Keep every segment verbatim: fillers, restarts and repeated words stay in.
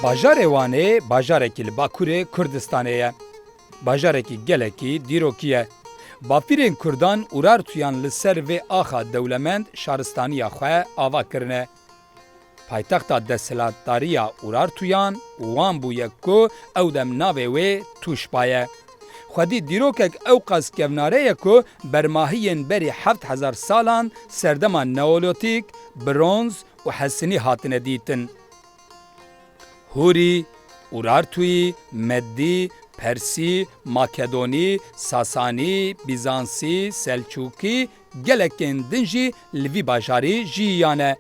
Bajarê Wanê bajarekî li Bakurê Kurdistanê ye. Bajarekî gelekî dîrokî ye. Bafîrên Kurdan Urartuyan li ser vê axa dewlemend şaristaniya xwe ava kirine. Paytexta desthilatdariya Urartuyan Wan bûye ku ew dem navê wê Tuşba ye. Xwedî dîrokek ewqas kevnare ye ku bermahiyên berî heft hezar salan serdema neolotîk, bronz û hesinî hatine dîtin. Hûrî, Urartuyî, Meddî, Persî, Makedonî, Sasanî, Bîzansî, Selçûkî, gelekên din jî li vî bajarî jiyiyane.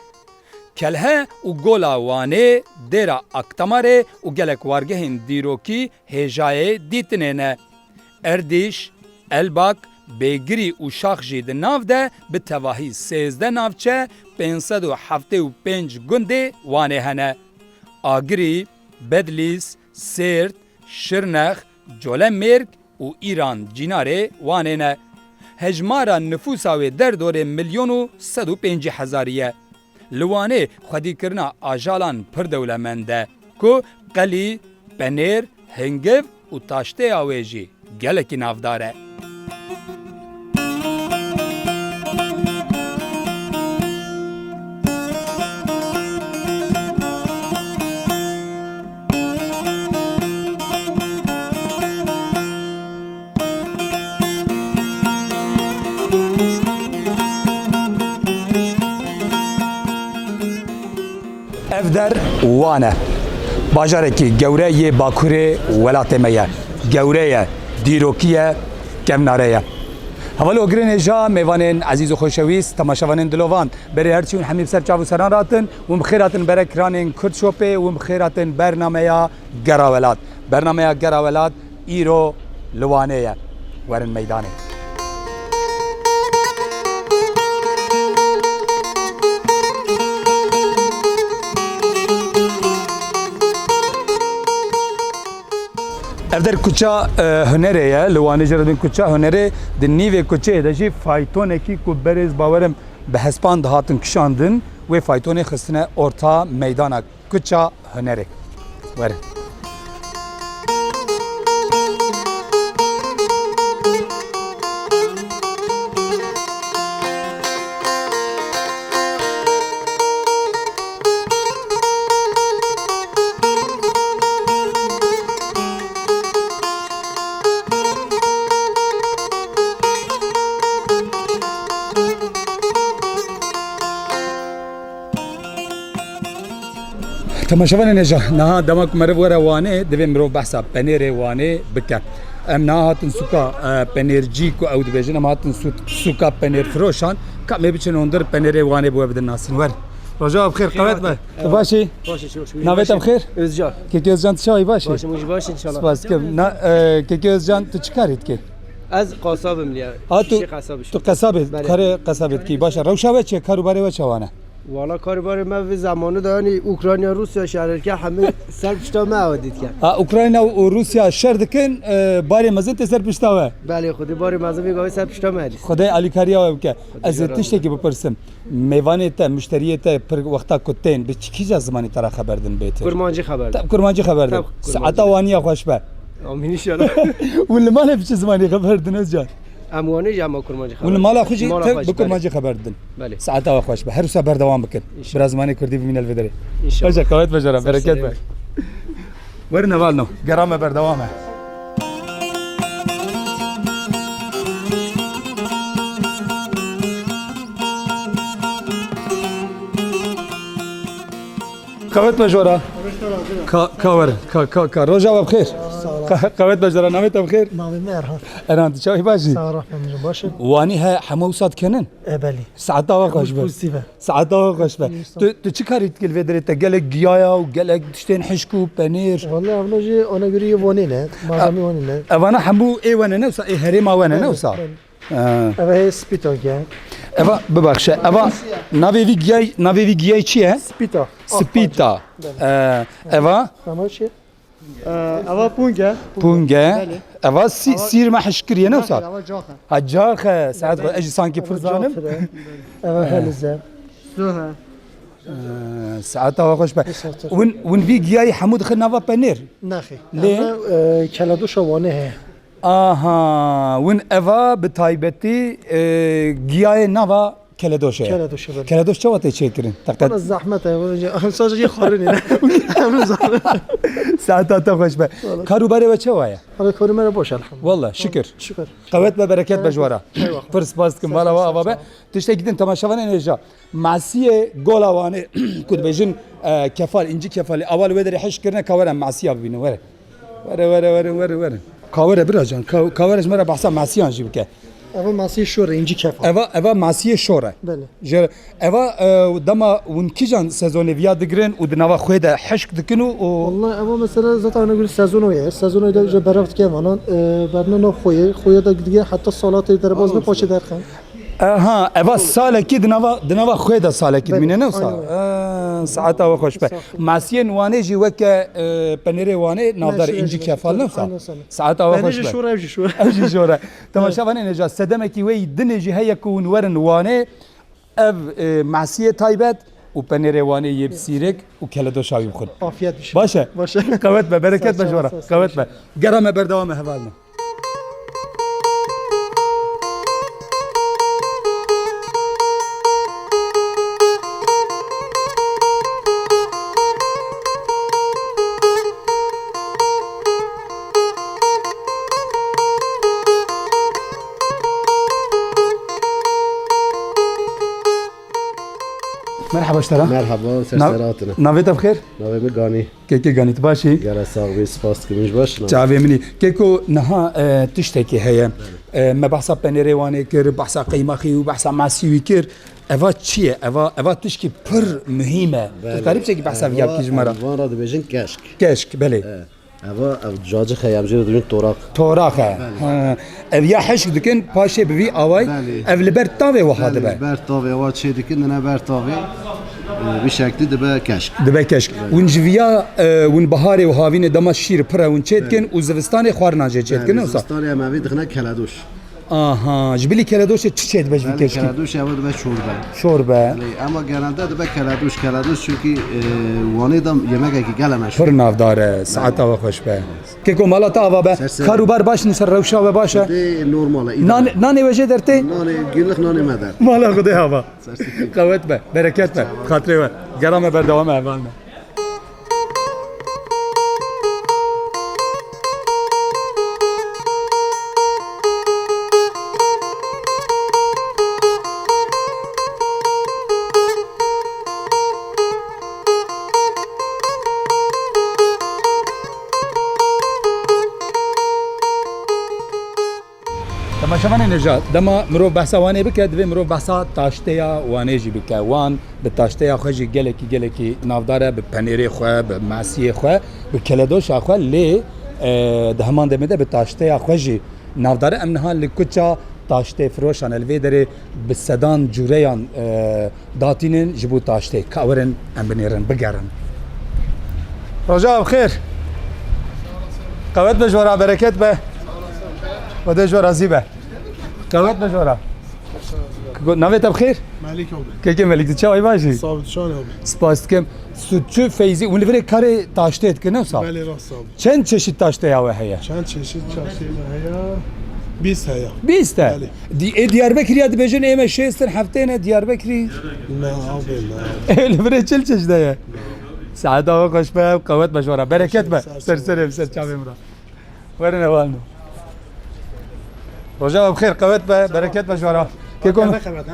Kelhe û Gola Wanê, Dêra Aktamarê û gelek wargehên dîrokî hêjayê dîtinê ne. Erdîş, Elbak, Bêgirî û Şax jî di nav de bi tevahî sêzdeh navçe, pênc sed û heftê û pênc gundê Wanê hene. Agirî, Bedlîs, Sêrt, Şirnex, Colemêrg û Îran Cînarê Wanê ne. Hejmara nifûsa wê derdorê milyon û sed û pêncî hezarî ye. Li Wanê xwedîkirina ajalan pir dewlemend e ku qelî, penêr, hingiv û taştêya wê jî gelekî navdar e. Ev der Wan e. Bajarekî gewre yê bakurê welatê me ye. Gewre ye, dîrokî ye, kevnare ye. Heval û girên hêja, mêvanên ezîz û xoşewîst, temaşevanên dilovan, berê her çi hûn hemî bi ser çav û seran ratin, hûn bi xêr hatin ber ekranên Kurd Shopê, hûn bi xêr hatin bernameya Gera Welat. Bernameya Gera Welat îro li Wanê ye. Werin meydanê. Ev der kuça, e, hunerê ye. Li Wanê jê re dibin kuça hunerê. Di nîvê kuçeyê de jî faytonekî ku berêz bawerim bi hespan dihatin kişandin, wê faytonê xistine orta meydana. Kuça hunerê. Werin. Temaşevanên hêja, niha dema ku meriv were Wanê, divê mirov behsa penêrê Wanê bike. Em niha hatin sûka, e, penêrcî ku ew dibêjin, em hatin sû-, sûka penêrfiroşan. Ka em ê biçin hundir penêrê Wanê bi we bidin nasîn. Wer. Roja we bi xêr, qewet be. Tu baş î? Baş î, çawa. Navê te bi xêr? Özcan. Kekê Özcan, tu çawa yî, baş î? Baş î, hûn jî baş în, înşallah. Spas dikim. Na, e, Kekê Özcan, tu çi karî dikî? Ez qasab im, ya. Ha, tu, Şêx qasab î. Tu qasab î, belê. Karê qasabê dikî. Baş e. Rewşa we çi ye? Kar û barê we çawa ne? Wala, karê barê me vî zemanî de, yanî Ukrayna, Rûsya şereke hemî ser pişta me ew dît ke. Ha, Ukrayna û Rûsya şer dikin, e, barê mezin tê ser pişta we. Belê, Xwedê barê mezin vî gavê ser pişta me dît. Xwedê alîkariya we bike. Xwedê jara we. Ez ê tiştekî bipirsim. Mêvanê te, muşteriyê te pir wexta ku tên, bi çi kîja zimanî te re xeber din bêtir? Kurmancî xeber din. Te kurmancî xeber din. Te kurmancî. Saeta waniya xweş be. Amîn înşallah. Hûn li malê bi çi zimanî xeber din, Özcan? Em Wanê jî, em kurmancî xeber din. Hûn li mala xwe jî bi kurmancî xeber din. Belê. Saeta we xweş be. Her wisa berdewam bikin. Înşallah. Bira zimanê kurdî bimîne li vê derê. Înşallah. Hoşça, qewet be jara, bereket be. Werin hevalno, gera me berdewam e. Qewet be jora. Ka, ka wer, ka, ka, ka. Roja we bi xêr. Sağ ol. Ka, qewet be jora. Navê te bi xêr? Navê me Erhan. Erhan, tu çawa yî, baş î? Sağ ol, Rahman hocam, baş î. Wanî he, hema wisa dikenin? E, belê. Saeta we xweş be. Pozitif e. Saeta we xweş be. Sağ ol. Tu, tu çi karî dikî li vê derê, te gelek giyaya û gelek tiştên hişk û penêr. Vallahi evno jî ona göre yê Wanê ne, madamî Wanê ne. Evana hemû ê we ne, ne wisa, ê herêma we ne, ne wisa? Belê, belê. Ha. Eva hê spîta ke. Eva, bibexşe. Eva, navê vî giyay, navê vî giyay çi ye? Spîta. Spîta. Belê. Ee, eva? Ama şey. Ee, eva pûnge. Pûnge. Belê. Eva sî-, eva sîrma hişkiriye ne wisa? Eva caxe. Ha, caxe. Saet xwe, ez jî sankî pir zanim. Eva helize. Suhe. Ee, Saeta we xweş be. Saeta. Win, win vî giyayî hemû dixin nava penêr? Nexê. Lê? Eme, e, keledoşa Wanê heye. Aha, win eva bi taybetî, e, giyayê nava keledoşê. Keledoşê, belê. Keledoş çawa tê çêkirin? Teqet. Wala zehmet e, wala je-, em sadece yê xwarinê ne. Em zehmet. Saeta te xweş be. Wala. Karûbarê we çawa ye? Wala karûbarê baş, elhamdülillah. Wala, şükür. Şükür. Qewet be, bereket be ji we re. Eyvallah. Pir spas dikim, sağ ol, mala we ava be. Tiştekî din temaşevanên hêja. Mesiyê Gola Wanê ku dibêjin, e, kefal, încî kefalî, awa li wê derê hişk kirine, ka were mesiya bibînin, were. Were, were, were, were, were. Ka were bira can, ka, ka were ji me re behsa mesiyan jî bike. Eva mesiyê şor e, încî kefal. Eva, eva mesiyê şor e. Belê. Ji, eva, e, dema hûn kîjan sezonê viya digirin û di nava xwê de hişk dikin û, û Wallahî eva mesela zaten ona göre sezon o ye. Sezon o de ji berev dike vanan, e, berne nav xweyê, xweyê de gidiye heta salatê derbas be, paşê derxin. Aha, eva salekî di nava, di nava xwê de salekî dimîne, ne wisa? Aynen. Aa, saeta we xweş be. Sağ ol. Masiyên Wanê jî weke, e, penêrê Wanê navdar, încî kefal, ne wisa? Aynen, aynen. Saeta we xweş be. Penêr jî şor e, ev jî şor e. Temaşevanên hêja, sedemekî wê yî dinê jî heye ku hûn werin Wanê, ev, e, masiyê taybet û penêrê Wanê yê bi sîrek û keledoşa wî bixwin. Afiyet olsun. Baş e. Baş e. Qewet be, bereket be ji we re. Sağ ol, sağ ol. Qewet be. Gera me berdewam e, hevalno. Merhaba ji te re. Merhaba, ser Nav-, ser hatine. Navê te bi xêr? Navê min Ganî. Kekê Ganî, tu baş î? Gere sax bî, spas dikim, ji baş na. Çavê min î. Keko, niha, e, tiştekî heye. E, me behsa penêrê Wanê kir, behsa qeymaxî û behsa masî wî kir. Eva çi ye? Eva, eva tişkî pir muhîm e. Tu dikarî piçekî behsa vîya bikî ji me re? Eva, van re dibêjin keşk. Keşk, belê. E, eva, ev cacix e, em jê re dibêjin toraq. Toraq e. Belê. Ha. Ev ya hişk dikin, paşê bi vî awayî, belê, ev li ber tavê wiha dibe. Belê, li ber tavê wa çê dikin, dine ber tavê, e, vî şeklî dibe keşk. Dibe keşk. Belê. Hûn ji viya, e, hûn biharê û havînê dema şîr pir e hûn çê dikin, belê, û zivistanê xwarinan jê çê dikin, belê, wisa? Zivistanê em evî dixine keledoş. Aha, ji bilî keledoşê çi çê dibe ji vî keşkî? Belê, keledoş ew dibe çorbe. Çorbe. Belê, ema genelde dibe keledoş, keledoş çünkü, e, Wanê de yemekekî gele meşhur. Pir navdar e, saeta we xweş be. Keko, mala te ava be. Ser ser. Kar û bar baş in, ser rewşa we baş e? Xwedê normal e, îdare. Nan-, nanê we jê dertê? Nanê, günlük nanê me der. Mala Xwedê ava. Ser ser. Qewet be, bereket be. Xatirê we. Gera me berdewam e, heval me. Temaşevanên hêja, dema mirov behsa Wanê bike, divê mirov behsa taşteya Wanê jî bike. Wan bi taşteya xwe jî gelekî, gelekî navdar e, bi penêrê xwe, bi masiyê xwe, bi keledoşa xwe, lê, e, di heman demê de bi taşteya xwe jî navdar e. Em niha li kuça taştê firoşan e, li vê derê bi sedan cûreyan, e, datînin ji bo taştê. Ka werin em binêrin, bigerin. Roja bi xêr. Qewet be ji we re, bereket be. Xwedê ji we razî be. Qewet be ji we re. Navê te bi xêr? Melîk abi. Kekê Melîk, tu çawa yî, baş î? Sağ ol, şan abi. Spas dikim. Sûtçu Feyzî, hûn li virê karê taştê dikin, ne wisa? Belê, rast abi. Çend çeşit taşteya we heye? Çend çeşit taştê me heye? Bîst heye. Bîst e? Belê. Di-, ê Diyarbekirî ya dibêjin ê me şêst in, heftê ne Diyarbekirî? Ne abi, ne. Li virê çil çeşit heye? Ne. Saeta we xweş be, qewet be ji we re. Bereket be. Ser ser. Ser serê, ser çavê min re. Werin hevalno. Roja we bi xêr, qewet be, bereket be ji we re. Keko,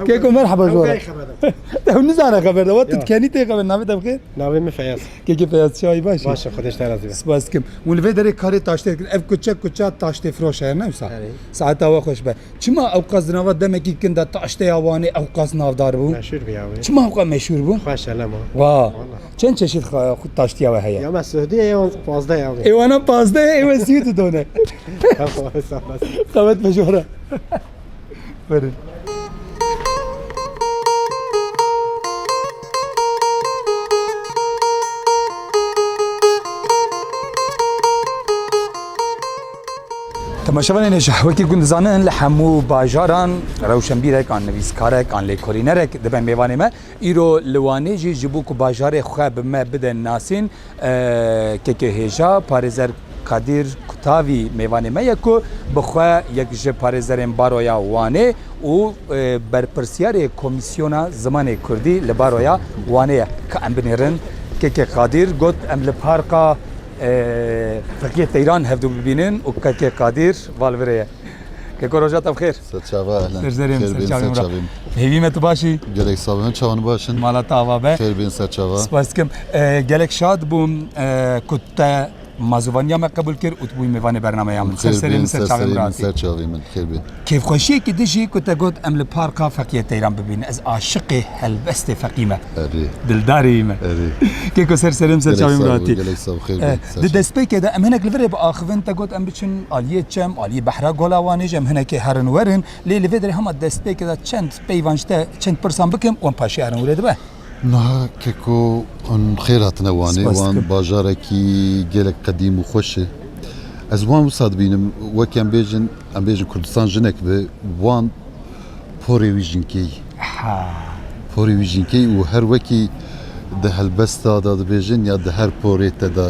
Keko, merheba ji we re. Ew nizane xeber de, wa tu dikenî tê xeber, navê te bi xêr? Navê min Feyaz. Kekê Feyaz, çawa yî, baş î? Baş e, Xwedê ji te razî be. Spas dikim. Hûn li vê derê karê taştê dikin. Ev kuçe, kuça taştê firoş e, ne wisa? Erê. Saeta we xweş be. Çima ewqas di nava demekî kin de taşteya Wanê ewqas navdar bû? Meşhur bû ya wê. Çima ewqas meşhur bû? Xweş e lema. Wa. Wala. Çend çeşit xa-, xu-, taştiya we heye? Ya me suhdî ye, ya pazdeh ya wê. Ê wana pazdeh, ê we sî û du done. Tamam, sağ olasın. Qewet be ji we re. Verin. Temaşevanên hêja, wekî ku dizanin, li hemû bajaran rewşenbîrek an nivîskarek an lêkolînerek dibe mêvanê me. Îro li Wanê jî ji bo ku bajarê xwe bi me bide nasîn, e, kekê hêja parêzer Kadir Kutavî mêvanê me ye ku bi xwe yek ji parêzerên Baroya Wanê û, e, berpirsiyarê Komîsyona Zimanê Kurdî li Baroya Wanê ye. Ka em binêrin, kekê Kadir got, em li parka, e, Feqiyê Teyran hevdû bibînin û kekê Kadir va li virê ye. Keko, roja te bi xêr. Serçava, ehlen. Ser serê min, xêr bin, serçavê min. Hêvî me tu baş î? Gelek sax bin, çawan baş in? Mala te ava be. Xêr bin, serçava. Spas dikim. E, gelek şad bûm, e, ku te mazûvaniya me qebûl kir û tu bûyî mêvanê bernameya min. Ser serê min, ser çavê min, serçavê min, xêr bin. Kêfxweşiyekî din jî ku te got em li parka Feqiyê Teyran bibînin. Ez aşiqê helbestê Feqî me. Erê. Dildarê wî me. Erê. Keko, ser serê min, ser çavê min hatî. Gelek sax bû, gelek sax bû, xêr bin. Eh, di destpêkê de em hinek li virê biaxivin, te got em biçin aliyê çem, aliyê behra Gola Wanê jî em hinekê herin werin. Lê li vê derê hema destpêkê de çend peyvan ji te, çend pirsan bikim, wan paşê herin wirê dibe. Niha keko, hûn xêr hatine Wanê. Spas dikim. Wan bajarekî gelek qedîm û xweş e. Ez Wan wisa dibînim, wek em bêjin, em bêjin Kurdistan jinek bi, Wan porê wî jinkeyî. Ha. Porê wî jinkeyî û her wekî di helbesta de dibêjin ya di her porê te de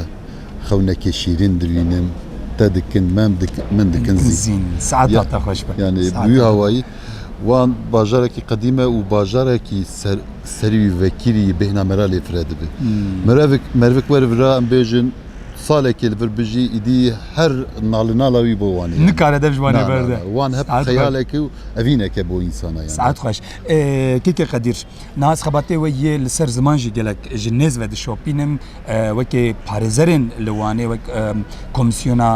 xewnekê şîrîn dibînim, te dikin, mem dik-, min dikin zîn. Zîn. Saeta te xweş be. Yani bi wî hawayî Wan bajarekî qedîm e û bajarekî ser, serî wî vekirî bêhna me re lê fire dibe. Hmm. Merevik, merivik were vira em bêjin salekê li vir bijî, îdî her nalînala wî bo Wanê yani. Nikare dev ji Wanê berde. Na, na, na. Wan hep xeyaleke û evîneke bo însana yani. Saet xweş. Ê, Kekê Qedîr, niha ez xebatê we yê li ser ziman jî gelek ji nêz ve dişopînim. E, wekî parêzerên li Wanê, wek, e, Komîsyona,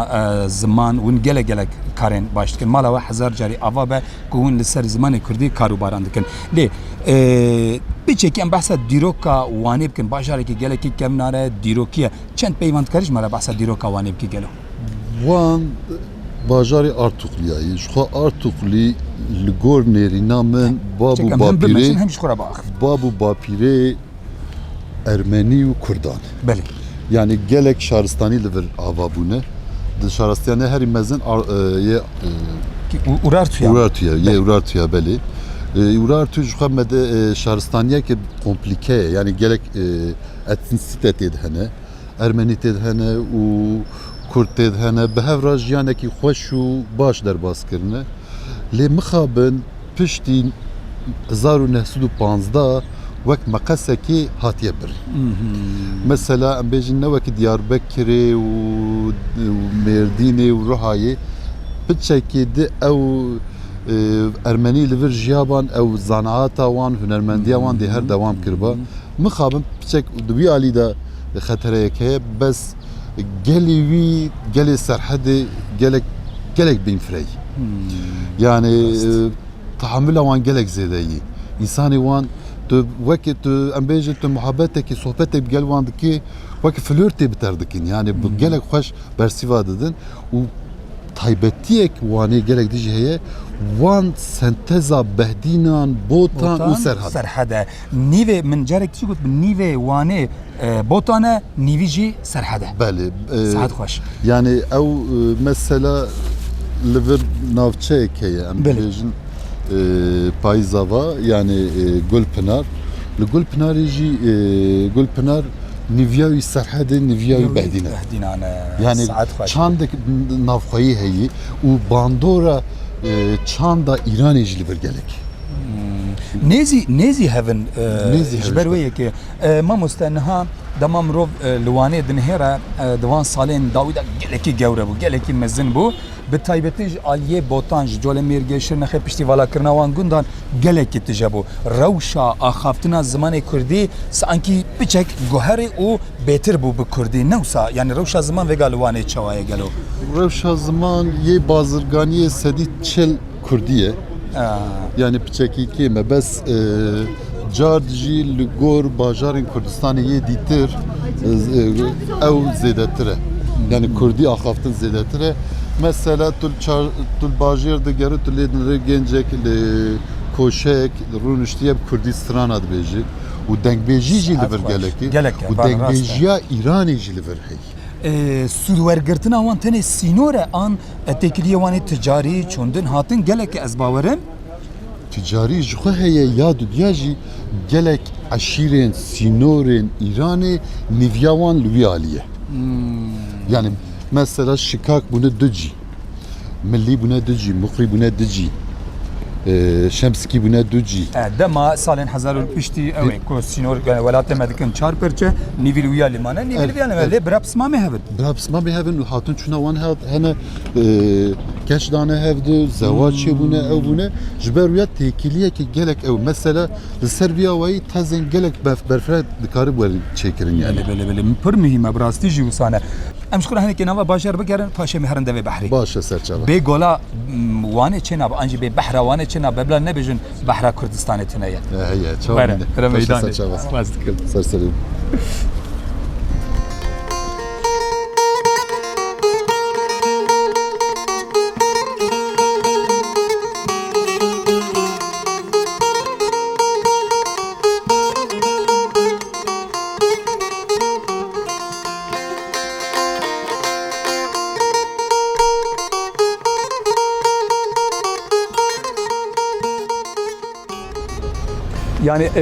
e, Ziman, hûn gelek gelek karên baş dikin. Mala we hezar carî ava be ku hûn li ser zimanê kurdî kar û baran dikin. Lê, e, piçekî em behsa dîroka Wanê bikin. Bajarekî gelekî kevnar e, dîrokî ye. Çend peyvan dikarî ji me re behsa dîroka Wanê bikî gelo? Wan bajarê Artuklî ye. Ji xwe Artuklî li gor nêrîna min bab û bapîrê, bab û bapîrê Ermenî û Kurdan. Belê. Yani gelek şaristanî li vir ava bûne. Di şaristiyane herî mezin Ar-, e, yê, e, Ki-, U-, Urartu ya. Urartu ya, yê Urartu ya, belê. E, Urartu ji xwe me de, e, şaristaniyeke komplîke ye. Yani gelek, e, etnisîte tê de hene. Ermenî tê de hene û Kurd tê de hene. Bi hev re jiyanekî xweş û baş derbas kirine. Lê mixabin piştî hezar û neh sed û panzdeh wek meqesekê hatiye birîn. Mhm. Mesela em bêjin ne wekî Diyarbekirê û, û Mêrdînê û Rihayê, piçekê di ew, e, Ermenî li vir jiyaban, ew zanaata wan, hunermendiya wan dê her dewam kiriba. Mhm. Mixabin piçek di wî alî de xetereyek heye, bes gelê wî, gelê Serhedê gelek, gelek bînfireyî. Hmm. Yani, rast, e, tahamula wan gelek zêde yî. Însanê wan, tu wekî tu, em bêjin, tu muhabbetekî, sohbetek bi gel wan dikî, wekî flörtê bi te re dikin. Yani, bi gelek xweş bersîva didin û taybetiyek Wanê gelek dijî heye, wan senteza Behdînan, Botan û Serhad. Serhad e. Nîvê, min carek çi got, bi nîvê Wanê, e, Botan e, nîvî jî Serhad e. Belê, e, Saet xweş. Yani ew, e, mesela li vir navçeyek heye, em dibêjin, e, Payîzava, yani, e, Gulpinar. Li Gulpinarê jî, e, Gulpinar nîviya wî Serhedê, nîviya wî Behdîn e. Behdînan e. Yani saet xweş, çandek navxweyî heyî û bandora, e, çanda Îranê jî li vir gelek. Hmm. Nêzî, nêzî hevin, e, nêzî hevin ji ber wê yekê. E, mamoste, niha dema mirov, e, li Wanê dinihêre, e, di van salên dawî de gelekî gewre bû, gelekî mezin bû. Bi taybetî ji aliyê Botan, ji Colemêrgê, Şirnexê, piştî valakirina wan gundan gelekî tije bû. Rewşa axaftina zimanê kurdî sankî piçek guherî û bêtir bû bi kurdî. Ne wisa, yani rewşa ziman vêga li Wanê çawa ye gelo? Rewşa ziman yê bazirganiyê sedî çil kurdî ye. Ha. Yani piçekî kêm e. Bes, e, car jî li gor bajarên Kurdistanê yê dîtir, e, e, ew zêdetir e. Yani kurdî axaftin zêdetir e. Mesela tu li çar-, tu li bajêr digere, tu lê dinere gencek li koşek, li rûniştiye bi kurdî strana dibêje. Û dengbêjî jî li vir gelek e. Gelek e, û dengbêjiya Îranê jî li vir heye. E, sûdwergirtina wan tenê sînor e an, e, têkiliyê wan ê ticarî, çûndin, hatin gelek e, ez bawerim. Ticarî ji xwe heye ya dudiya jî gelek eşîrên sînorên Îranê nîviya wan li wî alî ye. Hmm. Yani mesela Şikak bûne du cî, Millî bûne du cî, Muqrî bûne du cî, e, Şemsikî bûne du cî. E, dema salên hezar û piştî ew ê ku sînor, yani welatê me dikin çar perçe, nîvî li wî alî mane, nîvî li vî alî mane. Lê bira pismamê hevin. Bira pismamê hevin û hatin çûna wan he-, hene, e, keç dane hevdu, zewac çêbûne, ew bûne. Ji ber wîya têkiliyeke gelek ew. Mesela li ser vî awayî tezên gelek berf-, berfireh dikare werin çêkirin yani. Belê, belê, belê. Pir muhîm e, bi rastî jî wisa ne. Em ji xwe re hinekê nava bajar bigerin, paşê em herin devê behrê. Baş e, serçava. Bê gola, m, Wanê çê nabe, an jî bê behra Wanê çê nabe, bila nebêjin behra Kurdistanê tune ye. E, heye, çawa Were, bîne. Were Baş e, meydanê. Serçava. Spas dikim. Ser serê. Yani, e,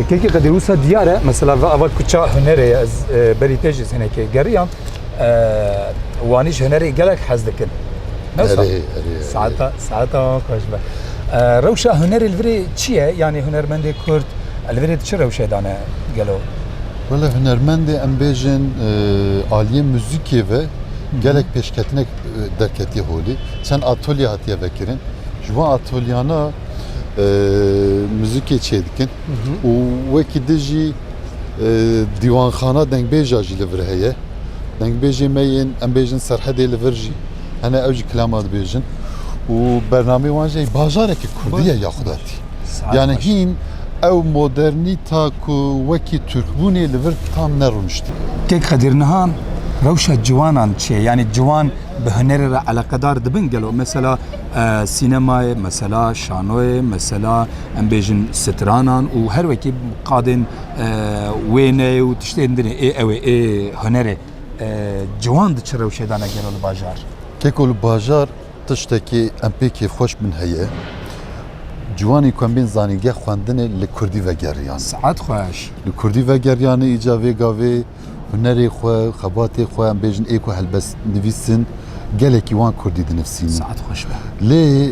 kekê Qedîr, wisa diyar e, mesela, va-, ava kuça hunerê ye, ez, e, berî te jî hinekê geriyam, e, Wanî ji hunerê gelek hez dikin. Ne wisa? Erê, erê, erê. Saeta, saeta wan xweş be. E, rewşa hunerê li virê çi ye? Yani hunermendê Kurd, e, li virê di çi rewşê de ne gelo? Wele hunermendê, em bêjin, e, aliyê muzîkê ve gelek pêşketinek, e, derketiye holê. Çend atolye hatiye vekirin. Ji van atolyana, e, muzîkê çêdikin. Û wekî din jî, e, dîwanxana dengbêja jî li vir heye. Dengbêjê me yên, em bêjin, Serhedê li vir jî hene, ew jî kilama dibêjin. Û bernameyê wan jî bajareke kurdî ye ya xwedatî. Saet Yani baş. Hîn ew modernîta ku wekî Tirkbûnê li vir tam nerûniştiye. Kek Qedîr, niha rewşa ciwanan çi ye? Yani ciwan bi hunerê re eleqedar dibin gelo? Mesela, e, sînemayê, mesela şanoyê, mesela em bêjin stranan û her wekî qadên, e, wêneyê û tiştên din ê, ê ew ê, ê hunerê, e, ciwan di çi rewşê de ne gelo li bajar? Keko, li bajar tiştekî em pê kêfxweş bin heye. Ciwanên ku em bên zanîngeh xwendinê li kurdî vegeriyan. Saet xweş. Li kurdî vegeriyan, îca vê gavê hunerê xwe, xebatê xwe, em bêjin ê ku helbest nivîsin, gelekî wan kurdî dinivîsînin. Saet xweş be. Lê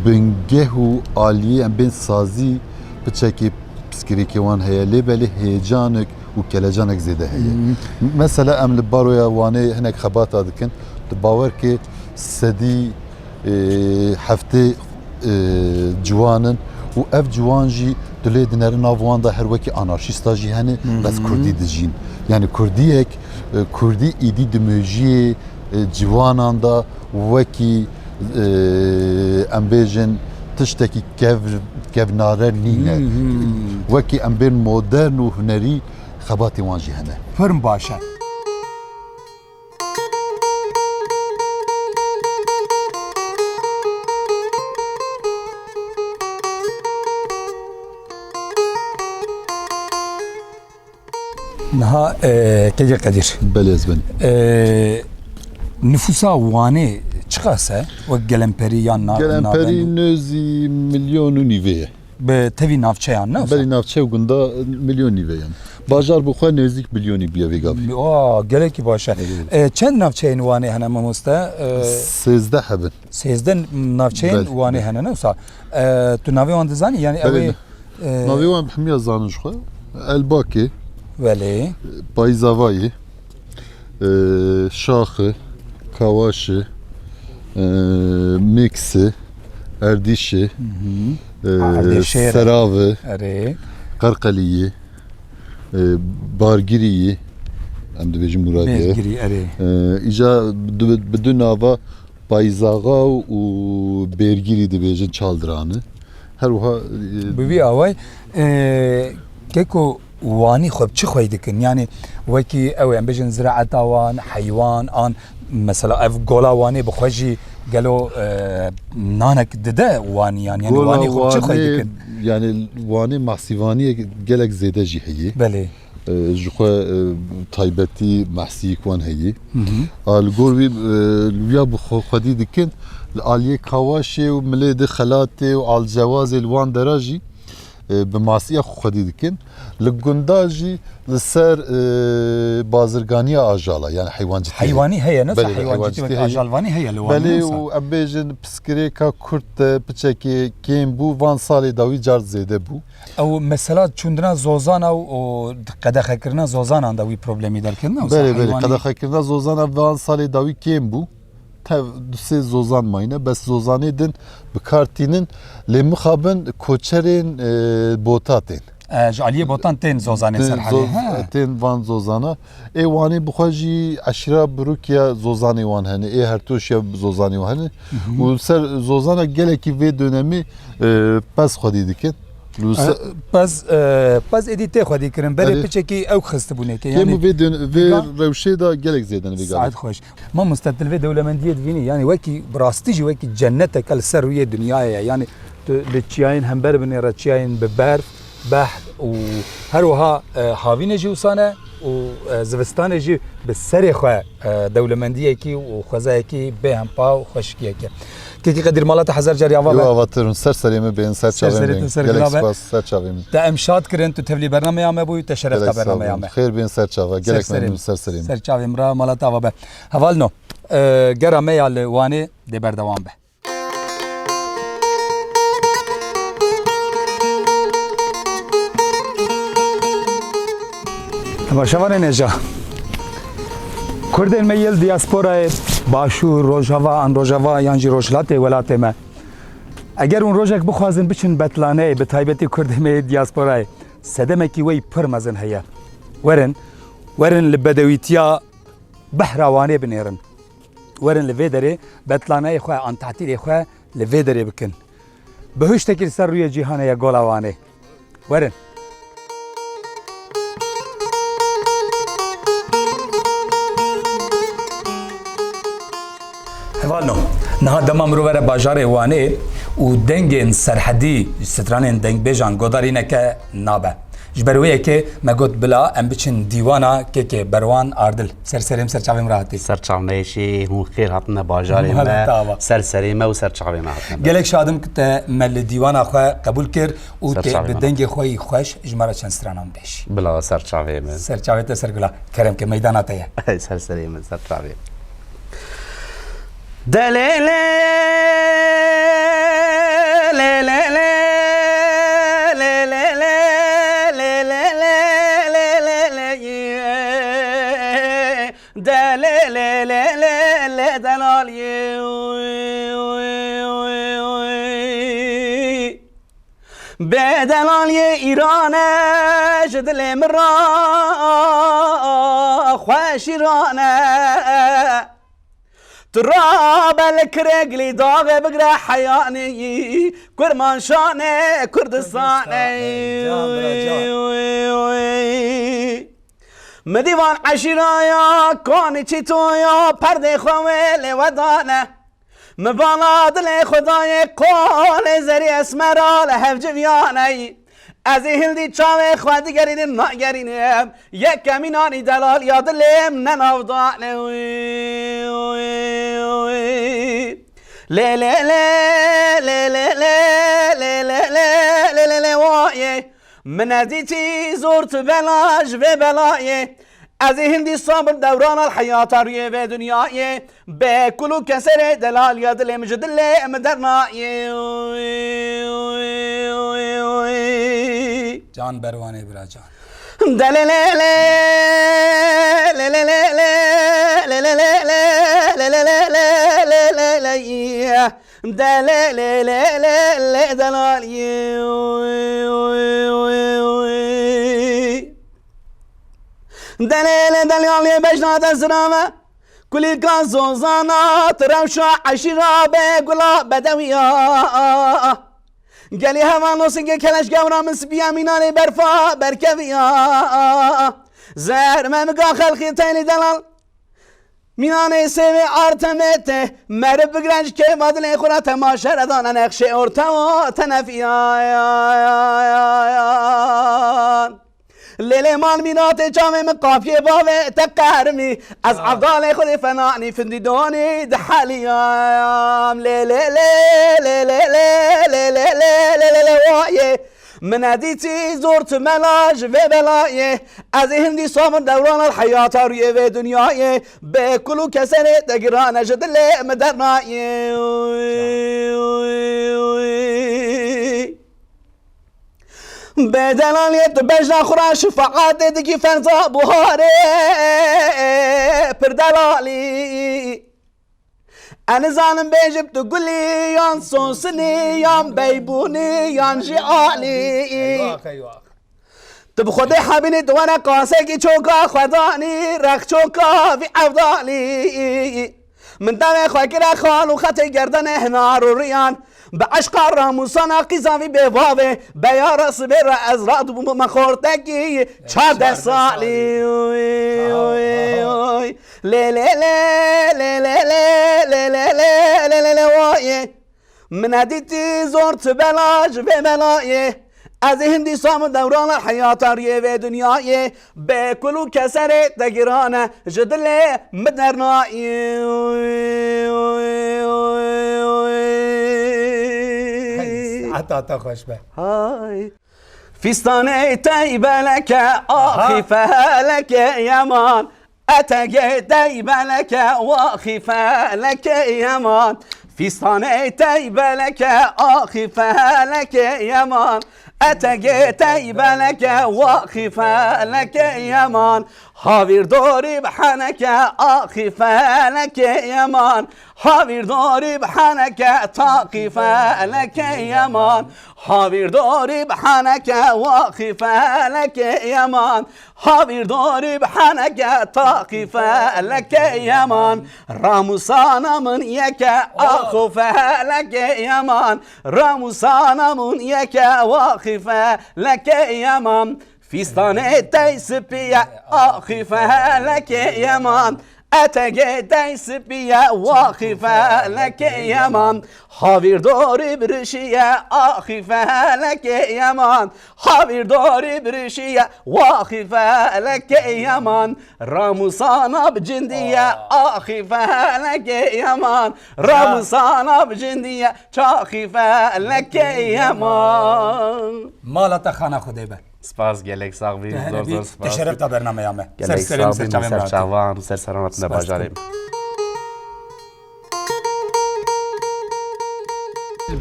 bingeh û aliyê em bên sazî piçekê piskirêkê wan heye, lê belê hêcanek û kelecanek zêde heye. Hmm. Mesela em li baroya Wanê hinek xebata dikin, tu bawer ke sedî, e, heftê, e, ciwan in û ev ciwan jî tu lê dinere nav wan de her wekî anarşîsta jî hene, bes kurdî dijîn. Yani kurdiyek, e, kurdî îdî di mejiyê, e, ciwanan de wekî, e, em bêjin tiştekî kev-, kevnare nîne. Wekî em bên modern û hunerî xebatê wan jî hene. Pir baş e. Niha, e, Kekê Qedîr. Belê, ez benim. E, nifûsa Wanê çiqas e? Wek Gelemperî yan na-, Gelemperî navendî? Nêzî milyon û nîvê ye. Bi tevî navçeyan, ne wisa? Belê, navçe û gunda milyon nîvê yani. Bajar bi xwe nêzîk milyonî bûye vê gavê. Aa, gelekî baş e. Evet. E, çend navçeyên Wanê hene, mamoste? E, sêzdeh hebin. Sêzdeh navçeyên Belê, Wanê belê. Hene, ne wisa? E, tu navê wan dizanî? Yani Belê, ew ê, ne. E, Navê wan bi hemiya zanin ji xwe. Elbakê. Belê. Payzavayê. E, Şaxi, Kawaşi, e, Mêksi, Erdîşi, Hı hı. e, Erdîşê re. Seravi, Erê. Qerqeliyî, e, Bargiriyî, em dibêjin Muradiye. Bêzgirî, erê. E, îca bi, bi du nava Payzaxa û Bêrgirî dibêjin Çaldiranî. Her wiha, e, Bi vî awayî, e, keko Wanî xwe bi çi xwey dikin? Yani wekî ew ê, em bêjin ziraeta wan, heywan, an mesela ev gola Wanê bi xwe jî gelo, e, nanek dide Wanî yan? Yani Gola Wanî xwe bi çi xwey Wanê, dikin? Yani Wanê mahsîvaniyê gelek zêde jî heye. Belê. e, ji xwe, e, taybetî mehsiyek wan heye. A, li gor wî, e, li wiya bi xwe xwedî dikin, li aliyê Kawaşê û Milê di Xelatê û Alcewazê li wan dera jî, e, bi masiya xwe xwedî dikin. Li gunda jî li ser, e, bazirganiya ajala, yani heywancîtiyê. Heywanî heye, ne Belê, heywancîtî wek heywancîtî heye. Ajalvanî heye li Wanê Belê wisa. Û em bêjin piskirêka kurt de piçekê kêm bû, van salê dawî car zêde bû. Ew mesela çûndina zozana û, û qedexekirina zozanan de wî problemî derketin, ew Belê, belê, heywanî qedexekirina zozana van salê dawî kêm bû. Tev du sê zozan mayne, bes zozanê din bi kar tînin, lê mixabin koçerên, e, bota tên. E, ji aliyê botan tên zozanê Tên serhedê, zo-, he. Tên van zozana. Ê Wanê bi xwe jî eşîra birûkiya zozanê wan hene, ê hertoşiya zozanê wan hene. Û ser zozana gelekî vê dönemê, e, pez xwedî dikin. Û se- E, pez, e, pez êdî tê xwedî kirin. Berê Erê. piçekî ew xistibûnê ke, Kêm yani û vê dön-, vê Dîka? rewşê de gelek zêde ne vê Saet gavê. xweş. Mamoste, tu li vê dewlemendiyê divînî, yani wekî, bi rastî jî wekî cennetek li ser rûyê dinyayê ye. Yani tu li çiyayên hember binêre, çiyayên bi berf, behr û her wiha, e, havînê jî wisa ne û, e, zivistanê jî bi serê xwe, e, dewlemendiyekî û xwezayekî bêhempa û xweşikiyekî. Kekî Qedîr, mala te hezar carî ava be. Yo, ava te rûn, ser serê me bên, ser Ser çavê serê min. te, ser Gelek gula me. spas, ser çavê min. Te em şad kirin, tu tevlî bernamê ya me bûyî, te şeref Gelek da sağ bernamê ya olun. me. Xêr bên ser çava, Ser gelek serê memnun, min. ser serê min. Ser çavê min ra, mala te ava be. Hevalno, e, gera me ya li Wanê dê berdewam be. Temaşevanên hêja. Kurdên me yê li diasporayê, Başûr, Rojava, an Rojava yan jî Rojhilatê welatê me. Eger hûn rojek bixwazin biçin Betlaneyê, bi taybetî Kurdên me yê diasporayê, sedemekî wê pir mezin heye. Werin, werin li bedewîtiya behra Wanê binêrin. Werin li vê derê betlaneyê xwe an tatîlê xwe li vê derê bikin. Bihuştekî li ser rûyê cîhanê ye Gola Wanê. Werin. Hevalno, niha dema mirov were bajarê Wanê û dengên serhedî ji stranên dengbêjan godarî neke nabe. Ji ber wê yekê me got bila em biçin dîwana kekê Berwan Ardil. Ser serê min, ser çavê min re hatî. Ser çav me yê jî, hûn xêr hatine bajarê Hûn me. Hatine ava. Ser serê me û ser çavê me hatine. Gelek şadim ku te me li dîwana xwe qebûl kir û Ser te çavê bi me dengê hatine. xwe yî xweş ji me re çend stranan bêjî. Bila ser çavê min. Ser çavê te ser gula. Kerem ke meydana te ye. Ser serê min, ser çavê min. Delele, lelele, lelele, lelele, lelele, ye. Delele, lele, delal ye. Bê delaliyê Îran e, ji dilê min re xweşîran e. Tu rabe li kirê gilî daxê bigire heyanî, Kurmanşan e, Kurdistan e. Kurdistan e, can bila can. Min dîvan eşîra ya, kanî çîto ya, perdê xwe wê lê we dane. Min vala dilê xwe dayê qolê zerî esmera li hev civiyane. Ez ê hildî çavê xwe digerînim, nagerînim. Yekemîn anî delal ya dilê min ne navdane. Lê lê lê, lê lê lê, lê lê lê, lê lê lê wayê. Min nedîtî zor tu bela ji vê belayê. Ez ê hindî sabir dewran al heyata rûyê vê dinyayê. Bê kul û keserê delal ya dilê min ji dilê min dernayê. Can Berwanê bira can. Delelele, lelelele, lelelele, lelelele, lelelele. Delê lê lê lê lê delal yê. Delê lê delal yê bejna de zirave. Kulîka zozana, ti rewşa eşîra be gula bedewiya. Gelî heva nosingê keleş gewra min spiya mînanê berfa berkeviya. Zer me miga xelxî teylî delal. Mînanê sêvê artemê te, meriv bigre ji kêfa dilê xwe re temaşe re dane nexşê ortewa tenefiyayan. Lê Lê mal mînatê çavê min qafiyê bavê te qerimî. Ez evdalê xwe dê fenanî findî donî diheliyam. Lê lê lê lê lê lê lê lê lê lê lê lê wayê. Min nedîtî zor tu mela ji vê belayê. Ez ê hindî sabin dewrana heyata rûyê vê dinyayê. Bê kul û keserê te girane ji dilê min dernayê. Bê delaliyê tu bejna xwe re şefaatê dikî ferza buharê pir delalî. Ez nizanim bêjim tu gulî yan sosinî yan beybûnî yan jî alî. Eyvah, eyvah. Tu bi Xwedê hebînî tu were qasekî çoka xwedanî, rex çoka vî evdalî. Min devê xwe kire xal û xetê gerdenê hinar û riyan. Bi eşqa ramûsana qîza vî bêvavê, beyara sibê re ez radibûm bime xortekî çardeh salî. Oy, oy, oy. Lê, lê, lê, lê, lê, lê, lê, lê, lê, lê, lê, lê, lê, wayê. Min nedîtî zor tu bela ji vê belayê. Ez ê hindî sam û dewrana heyata riyê vê dinyayê. Bê kul û keserê te girane ji dilê min dernayê. Hey, saeta te xweş be. Hay. Fîstanê tey beleke, aha, axî felekê yeman. Etegê tey beleke, waxî felekê yeman. Fîstanê tey beleke, axî felekê yeman. Etegê tey beleke, waxî felekê yeman. Havîr dorî bi heneke, axî felekê yeman. Havîr dorî bi heneke, taqî felekê yeman. Havîr dorî bi heneke, waxî felekê yeman. Havîr dorî bi heneke, taqî felekê yeman. Ramûsana min yeke, axo felekê yeman. Ramûsana min yeke, waxî felekê yeman. Fîstanê tey sipî ye, axî felekê yeman. Etegê tey sipî ye, waxî felekê yeman. Havîr dorî birişî ye, axî felekê yeman. Havîr dorî birişî ye, waxî felekê yeman. Ramûsana bi cindî ye, axî felekê yeman. Ramûsana bi cindî ye, çaxî felekê yeman. Mala te xana Xwedê be. Spas, gelek sax bî, zor zor spas. Te şeref da bernameya me. Gelek sax bî, ser çavan, ser serana te bajarê.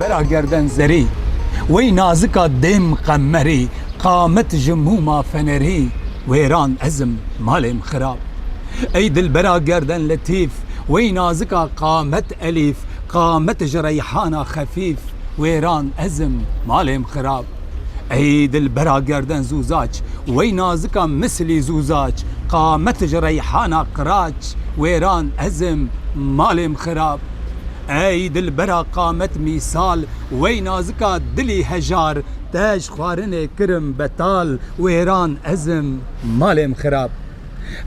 Bera gerden zerî, wey nazika dêm qemerî, qamet ji mûma fenerî, wêran ezim malêm xirab. Ey dilbera gerden letîf, wey nazika qamet elîf, qamet ji reyhana xefîf, wêran ezim malêm xirab. Ey dilbera gerden zûzaç, wey nazika mislî zûzaç, qamet ji reyhana qiraç, wêran ezim malêm xirab. Ey dilbera qamet mîsal, wey nazika dilî hejar, te ji xwarinê kirim betal, wêran ezim malêm xirab.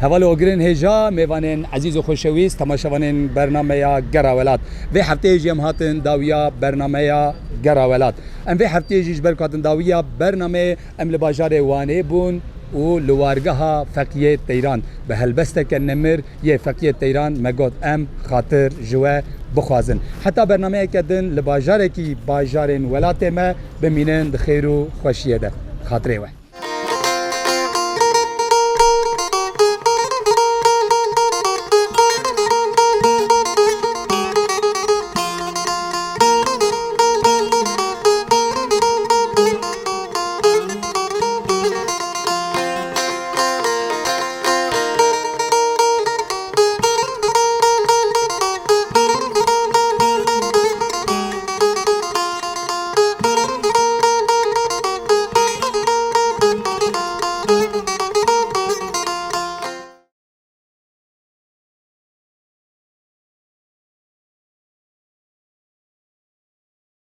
Heval û ogirên hêja, mêvanên ezîz û xweşewîst, temaşevanên bernameya Gera Welat. Vê hefteyê jî em hatin dawiya bernameya Gera Welat. Em vê hefteyê jî ji ber ku hatin dawiya bernameyê, em li bajarê Wanê bûn û li wargeha Feqiyê Teyran bi helbesteke nemir yê Feqiyê Teyran me got em xatir ji we bixwazin. Heta bernameyeke din li bajarekî bajarên welatê me bimînin di xêr û xweşiyê de. Xatirê we.